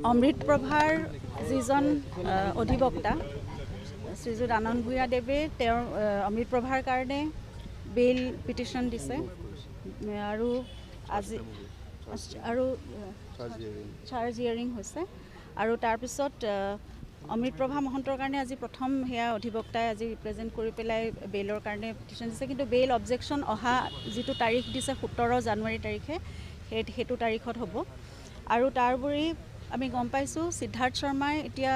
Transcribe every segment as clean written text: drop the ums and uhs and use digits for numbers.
অমৃত প্ৰভাৰ যিজন অধিবক্তা শ্ৰীযুত আনন্দ ভূঞা দেৱে তেওঁৰ অমৃত প্ৰভাৰ কাৰণে বেইল পিটিশ্যন দিছে আৰু আজি আৰু চাৰ্জ হিয়াৰিং হৈছে আৰু তাৰপিছত অমৃত প্ৰভা মহন্তৰ কাৰণে আজি প্ৰথম সেয়া অধিবক্তাই আজি ৰিপ্ৰেজেণ্ট কৰি পেলাই বেইলৰ কাৰণে পিটিশ্যন দিছে। কিন্তু বেইল অবজেকশ্যন অহা যিটো তাৰিখ দিছে 17 জানুৱাৰী তাৰিখে, সেইটো তাৰিখত হ'ব। আৰু তাৰোপৰি আমি গম পাইছোঁ সিদ্ধাৰ্থ শৰ্মাই এতিয়া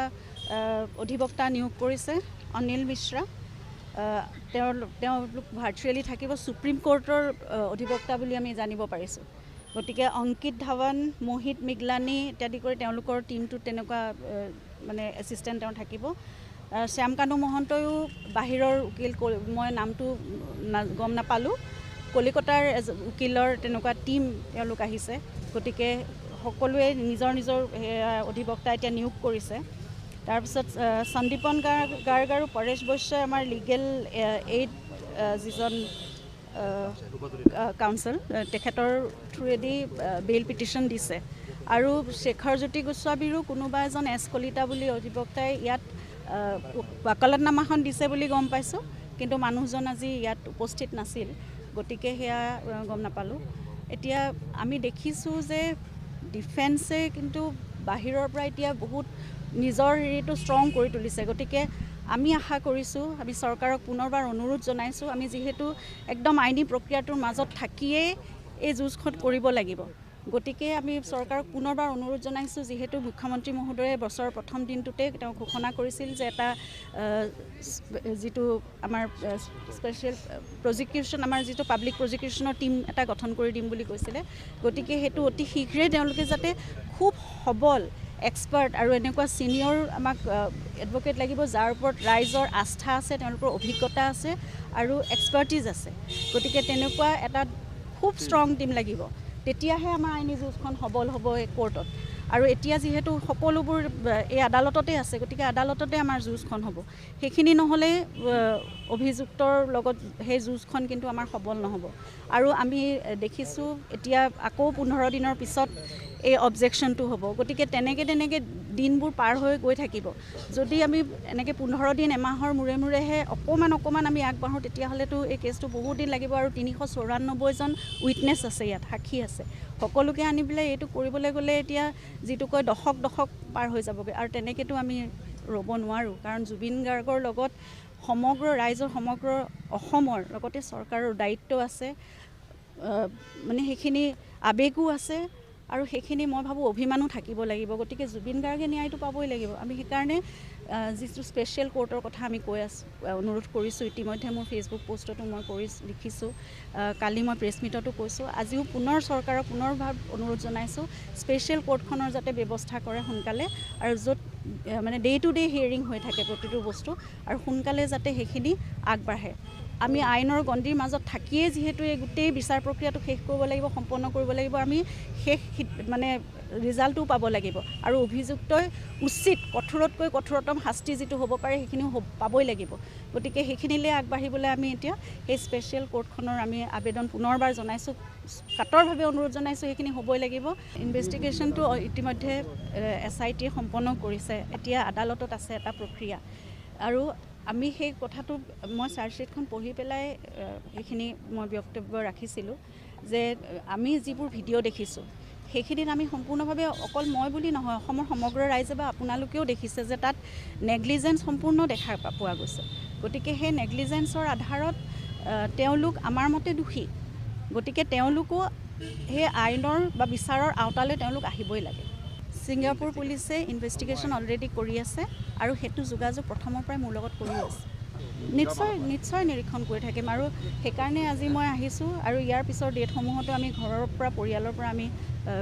অধিবক্তা নিয়োগ কৰিছে অনিল মিশ্ৰা, তেওঁলোক ভাৰ্চুৱেলি থাকিব, সুপ্ৰিম কোৰ্টৰ অধিবক্তা বুলি আমি জানিব পাৰিছোঁ। গতিকে অংকিত ধাৱান, মোহিত মিগলানী ইত্যাদি কৰি তেওঁলোকৰ টীমটোত তেনেকুৱা মানে এছিষ্টেণ্ট তেওঁ থাকিব। শ্যামকানু মহন্তয়ো বাহিৰৰ উকিল, মই নামটো গম নাপালোঁ, কলিকতাৰ উকিলৰ তেনেকুৱা টীম তেওঁলোক আহিছে। গতিকে সকলোৱে নিজৰ নিজৰ অধিবক্তা এতিয়া নিয়োগ কৰিছে। তাৰপিছত সন্দীপন গাৰ্গ আৰু পৰেশ বৈশ্যই আমাৰ লিগেল এইড যিজন কাউন্সিল তেখেতৰ থ্ৰুৱেদি বেইল পিটিশ্যন দিছে। আৰু শেখৰজ্যোতি গোস্বামীৰো কোনোবা এজন এছ কলিতা বুলি অধিবক্তাই ইয়াত ৱাকালতনামাখন দিছে বুলি গম পাইছোঁ, কিন্তু মানুহজন আজি ইয়াত উপস্থিত নাছিল, গতিকে সেয়া গম নাপালোঁ। এতিয়া আমি দেখিছোঁ যে ডিফেন্সে কিন্তু বাহিৰৰ পৰা এতিয়া বহুত নিজৰ হেৰিটো ষ্ট্ৰং কৰি তুলিছে। গতিকে আমি আশা কৰিছোঁ, আমি চৰকাৰক পুনৰবাৰ অনুৰোধ জনাইছোঁ, আমি যিহেতু একদম আইনী প্ৰক্ৰিয়াটোৰ মাজত থাকিয়েই এই যুঁজখন কৰিব লাগিব, গতিকে আমি চৰকাৰক পুনৰবাৰ অনুৰোধ জনাইছোঁ। যিহেতু মুখ্যমন্ত্ৰী মহোদয়ে বছৰৰ প্ৰথম দিনটোতে তেওঁ ঘোষণা কৰিছিল যে এটা যিটো আমাৰ স্পেচিয়েল প্ৰজিকিউশ্যন, আমাৰ যিটো পাব্লিক প্ৰজিকিউশ্যনৰ টীম এটা গঠন কৰি দিম বুলি কৈছিলে, গতিকে সেইটো অতি শীঘ্ৰেই তেওঁলোকে যাতে খুব সবল এক্সপাৰ্ট আৰু এনেকুৱা ছিনিয়ৰ আমাক এডভকেট লাগিব যাৰ ওপৰত ৰাইজৰ আস্থা আছে, তেওঁলোকৰ অভিজ্ঞতা আছে আৰু এক্সপাৰ্টিজ আছে, গতিকে তেনেকুৱা এটা খুব ষ্ট্ৰং টীম লাগিব, তেতিয়াহে আমাৰ আইনী যুঁজখন সবল হ'ব এই কোৰ্টত। আৰু এতিয়া যিহেতু সকলোবোৰ এই আদালততে আছে, গতিকে আদালততে আমাৰ যুঁজখন হ'ব, সেইখিনি নহ'লে অভিযুক্তৰ লগত সেই যুঁজখন কিন্তু আমাৰ সবল নহ'ব। আৰু আমি দেখিছোঁ এতিয়া আকৌ 15 দিনৰ পিছত এই অবজেকশ্যনটো হ'ব, গতিকে তেনেকৈ তেনেকৈ দিনবোৰ পাৰ হৈ গৈ থাকিব। যদি আমি এনেকৈ 15 দিন এমাহৰ মূৰে মূৰেহে অকণমান অকণমান আমি আগবাঢ়োঁ, তেতিয়াহ'লেতো এই কেছটো বহুত দিন লাগিব। আৰু 394জন উইটনেছ আছে ইয়াত, সাক্ষী আছে, সকলোকে আনি পেলাই এইটো কৰিবলৈ গ'লে এতিয়া যিটো কয় দশক দশক পাৰ হৈ যাবগৈ, আৰু তেনেকৈতো আমি ৰ'ব নোৱাৰোঁ। কাৰণ জুবিন গাৰ্গৰ লগত সমগ্ৰ ৰাইজৰ, সমগ্ৰ অসমৰ লগতে চৰকাৰৰ দায়িত্ব আছে, মানে সেইখিনি আৱেগো আছে আৰু সেইখিনি মই ভাবোঁ অভিমানো থাকিব লাগিব। গতিকে জুবিন গাৰ্গে ন্যায়টো পাবই লাগিব। আমি সেইকাৰণে যিটো স্পেচিয়েল কোৰ্টৰ কথা আমি কৈ আছোঁ, অনুৰোধ কৰিছোঁ, ইতিমধ্যে মোৰ ফেচবুক পষ্টতো মই কৰি লিখিছোঁ, কালি মই প্ৰেছ মিটতো কৈছোঁ, আজিও পুনৰ চৰকাৰক পুনৰবাৰ অনুৰোধ জনাইছোঁ স্পেচিয়েল কোৰ্টখনৰ যাতে ব্যৱস্থা কৰে সোনকালে, আৰু য'ত মানে ডে টু ডে হিয়াৰিং হৈ থাকে প্ৰতিটো বস্তু, আৰু সোনকালে যাতে সেইখিনি আগবাঢ়ে। আমি আইনৰ গণ্ডিৰ মাজত থাকিয়ে যিহেতু এই গোটেই বিচাৰ প্ৰক্ৰিয়াটো শেষ কৰিব লাগিব, সম্পন্ন কৰিব লাগিব, আমি শেষ মানে ৰিজাল্টটোও পাব লাগিব, আৰু অভিযুক্তই উচিত কঠোৰতকৈ কঠোৰতম শাস্তি যিটো হ'ব পাৰে সেইখিনিও পাবই লাগিব। গতিকে সেইখিনিলৈ আগবাঢ়িবলৈ আমি এতিয়া সেই স্পেচিয়েল কোৰ্টখনৰ আমি আবেদন পুনৰবাৰ জনাইছোঁ, কাতৰভাৱে অনুৰোধ জনাইছোঁ, সেইখিনি হ'বই লাগিব। ইনভেষ্টিগেশ্যনটো ইতিমধ্যে SIT সম্পন্ন কৰিছে, এতিয়া আদালতত আছে এটা প্ৰক্ৰিয়া। আৰু আমি সেই কথাটো মই চাৰ্জশ্বিটখন পঢ়ি পেলাই সেইখিনি মই বক্তব্য ৰাখিছিলোঁ যে আমি যিবোৰ ভিডিঅ' দেখিছোঁ সেইখিনিত আমি সম্পূৰ্ণভাৱে, অকল মই বুলি নহয়, অসমৰ সমগ্ৰ ৰাইজে বা আপোনালোকেও দেখিছে যে তাত নেগলিজেঞ্চ সম্পূৰ্ণ দেখা পোৱা গৈছে। গতিকে সেই নেগলিজেঞ্চৰ আধাৰত তেওঁলোক আমাৰ মতে দোষী, গতিকে তেওঁলোকো সেই আইনৰ বা বিচাৰৰ আওতালৈ তেওঁলোক আহিবই লাগে। ছিংগাপুৰ পুলিচে ইনভেষ্টিগেশ্যন অলৰেডি কৰি আছে আৰু সেইটো যোগাযোগ প্ৰথমৰ পৰাই মোৰ লগত কৰি আছে। নিশ্চয় নিশ্চয় নিৰীক্ষণ কৰি থাকিম, আৰু সেইকাৰণে আজি মই আহিছোঁ। আৰু ইয়াৰ পিছৰ ডেটসমূহতো আমি ঘৰৰ পৰা, পৰিয়ালৰ পৰা আমি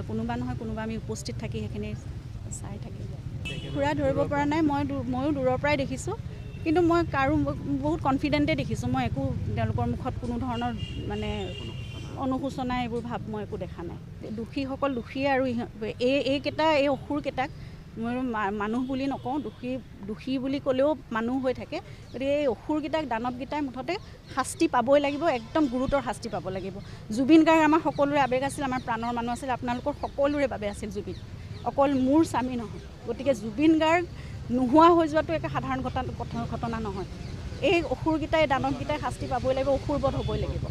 কোনোবা নহয় কোনোবা আমি উপস্থিত থাকি সেইখিনি চাই থাকিম। খুৰা ধৰিব পৰা নাই, ময়ো দূৰৰ পৰাই দেখিছোঁ, কিন্তু মই কাৰো বহুত কনফিডেণ্টে দেখিছোঁ, মই একো তেওঁলোকৰ মুখত কোনো ধৰণৰ মানে অনুশোচনা এইবোৰ ভাৱ মই একো দেখা নাই। দোষীসকল দোষীয়ে, আৰু এইকেইটা এই অসুৰকেইটাক মই মানুহ বুলি নকওঁ, দোষী বুলি ক'লেও মানুহ হৈ থাকে। গতিকে এই অসুৰকেইটাক, দানৱকেইটাই মুঠতে শাস্তি পাবই লাগিব, একদম গুৰুতৰ শাস্তি পাব লাগিব। জুবিন গাৰ্গ আমাৰ সকলোৰে আৱেগ আছিল, আমাৰ প্ৰাণৰ মানুহ আছিল, আপোনালোকৰ সকলোৰে বাবে আছিল জুবিন। অকল মোৰ স্বামী নহয়। গতিকে জুবিন গাৰ্গ নোহোৱা হৈ যোৱাটো এক সাধাৰণ ঘটনা নহয়। এই অসুৰকেইটাই, দানৱকেইটাই শাস্তি পাবই লাগিব, অসুৰবধ হ'বই লাগিব।